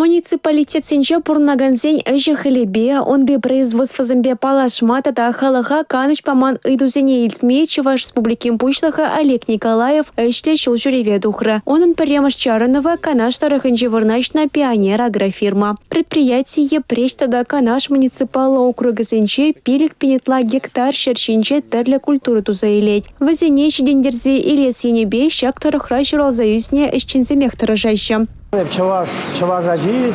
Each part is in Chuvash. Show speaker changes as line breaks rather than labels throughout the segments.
Муниципалитетсенче пурӑнакансен ӗҫӗ-хӗлӗпе, унти производствӑсемпе паллашма тата халӑха канӑҫ паман ыйтусене илтме Чӑваш Республикин Пуҫлӑхӗ Олег Николаев ӗҫлӗ ҫул ҫӳреве тухрӗ. Унӑн пӗрремӗш чарӑнӑвӗ Канаш тӑрӑхӗнче вырнаҫнӑ «Пионер» агрофирма. Предприяти Йӗпреҫ тата Канаш муниципаллӑ округӗсенче 5 пин ытла гектар ҫӗр ҫинче тӗрлӗ культура туса илет. Вӗсене ҫитӗнтерсе илес енӗпе ҫак тӑрӑхра ҫуралса ӳснӗ ӗҫченсемех тӑрӑшаҫҫӗ.
Эп чӑваш, чӑваш ачи,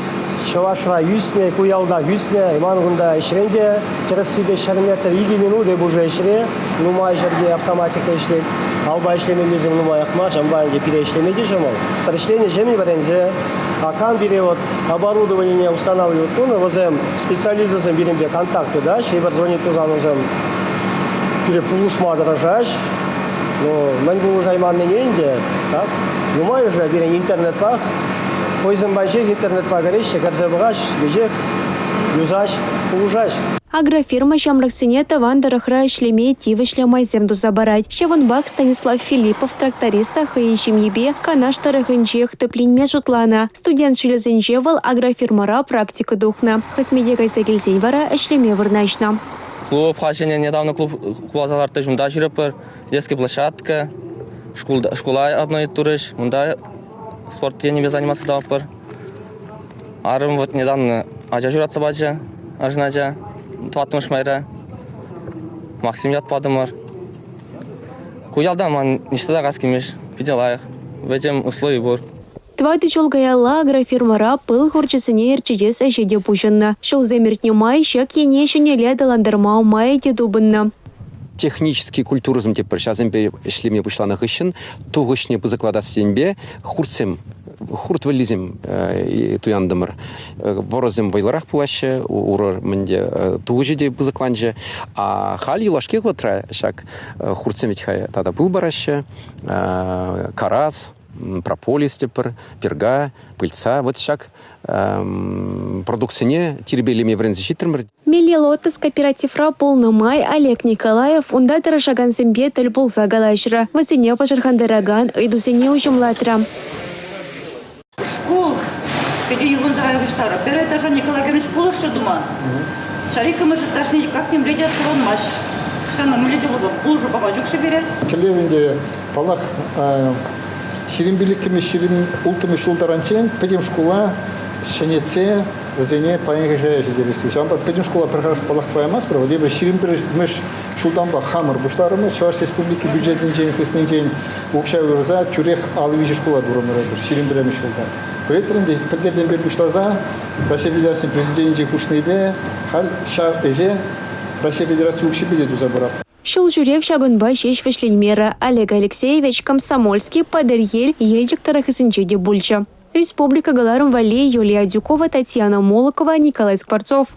чӑвашра ӳснӗ, ку ялтах ӳснӗ. Ман кунта ӗҫрен те тӗрӗссипе 100 метр 2 минут эп уже ӗҫре. Нумай ҫӗрте автоматика ӗҫлет. Алпа ӗҫлемеллисем нумаях мар, ҫавӑнпа ӗнтӗ пире ӗҫлеме те ҫӑмӑл. Ӗҫленӗ ҫемӗн вӗренсе, а кам пире вот оборудованине устанавливать тунӑ, вӗсем специалисчӗсем пирӗнпе контакт тытаҫҫӗ, эпир звонить тусан вӗсем пире пулӑшма тӑрӑшаҫ. Ну, мӗн пулӑшайманнине ӗнтӗ, так, нумайӑшӗ пирӗн интернетпах, хӑйсем патӗнчех интернетпа кӗреҫҫӗ, кӗрсе пӑхаҫ, веҫех юсаҫ, пулӑшаҫ.
Агрофирма ҫамрӑксене тӑван тӑрӑхра ӗҫлеме тивӗҫлӗ майсем туса парать. Ҫавӑнпах Станислав Филиппов тракторист та хӑйӗн ҫемйипе Канаш тӑрӑхӗнчех тӗпленме шутланӑ. Студент ҫулӗсенче вӑл агрофирмӑра практика тухнӑ. Хӗсмете кайса килсен вара ӗҫлеме вырнаҫнӑ.
Клуб ҫӗнӗ недавно клуб купаласа лартрӗҫ, унта ҫӳреппӗр. Детская площадка, шкула обновить турӗҫ, унта спорт енӗпе заниматься тӑватпӑр. Арӑм вот недавно ача ҫуратса пачӗ, арҫын ача, тӑваттӑмӗш майра. Максим ят патӑмӑр. Ку ялта ман ниҫта та кас килмест, питӗ лайӑх, вӗсем услови пур.
Тӑватӑ ҫул каялла агрофирмӑра пыл хурчӗсене ӗрчетес ӗҫе те пуҫӑннӑ. Ҫулсем иртнӗ май ҫак ене ҫӗнӗлле аталантарма майӗ те тупӑннӑ.
Технический культурӑсем тетпӗр. Ҫавсемпе ӗҫлеме пуҫланӑ хыҫҫӑн тухӑҫне пысӑклатас енпе хуртсем, хурт вӗллисем туянтӑмӑр. Вӑрӑсем вӑйлӑрах пулаҫҫӗ, урӑ мӗнте тухӑҫӗ те пысӑкланчӗ. А халь юлашки вӑхӑтра ҫак хуртсем вӗт-ха тата пыл параҫҫӗ, карас, прополис тетпӗр, перга, пыльца. Вот ҫак продуктсене тирпейлеме вӗренсе ҫитрӗмӗр.
Мелле Лотос кооперативра пулнӑ май Олег Николаев унта тӑрӑшакансемпе тӗл пулса калаҫрӗ, вӗсене пӑшӑрхантаракан ыйтусене уҫӑмлатрӗ.
Шкул питӗ юхӑнса пуҫтарӑ. Пӗр этажа Николай Георгиевич пулӑшрӗ тума. Ҫав иккӗмӗш этажне никак нимле те тӑвӑнмасть. Ҫавна мӗнле те пулӑшу пама ҫук-ши пире?
Тӗллев ӗнтӗ, паллах, 25-мӗш, 26-мӗш ҫул таранччен пӗтӗм шкула ҫӗнетсе вӗсене паянхи шая ҫитересси. Ҫавӑнпа пӗтӗм шкула пӗр харӑс паллах тӑваймастпӑр. Вот эпир 21-мӗш ҫултанпа хамӑр пуҫларӑмӑр. Чӑваш Республики бюджетӗнчен, хыснинчен укҫа уйӑрса тӳрех 53 шкула турӑмӑр эпир 21-мӗш ҫулта. Пӗлетӗр ӗнтӗ, пӗлтӗртенпе пуҫласа Раҫҫей Федерацийӗн Президенчӗ хушнипе халь ҫав ӗҫе Раҫҫей Федераци укҫипе те туса пыратпӑр.
Ҫул ҫӳрев ҫакӑнпа ҫеҫ вӗҫленмерӗ. Олег Алексеевич Комсомольски, Патӑрьел, Елчӗк тӑрӑхӗсенче те пулчӗ. Республика кӑларӑм валли Юлия Адюкова, Татьяна Молокова, Николай Скворцов.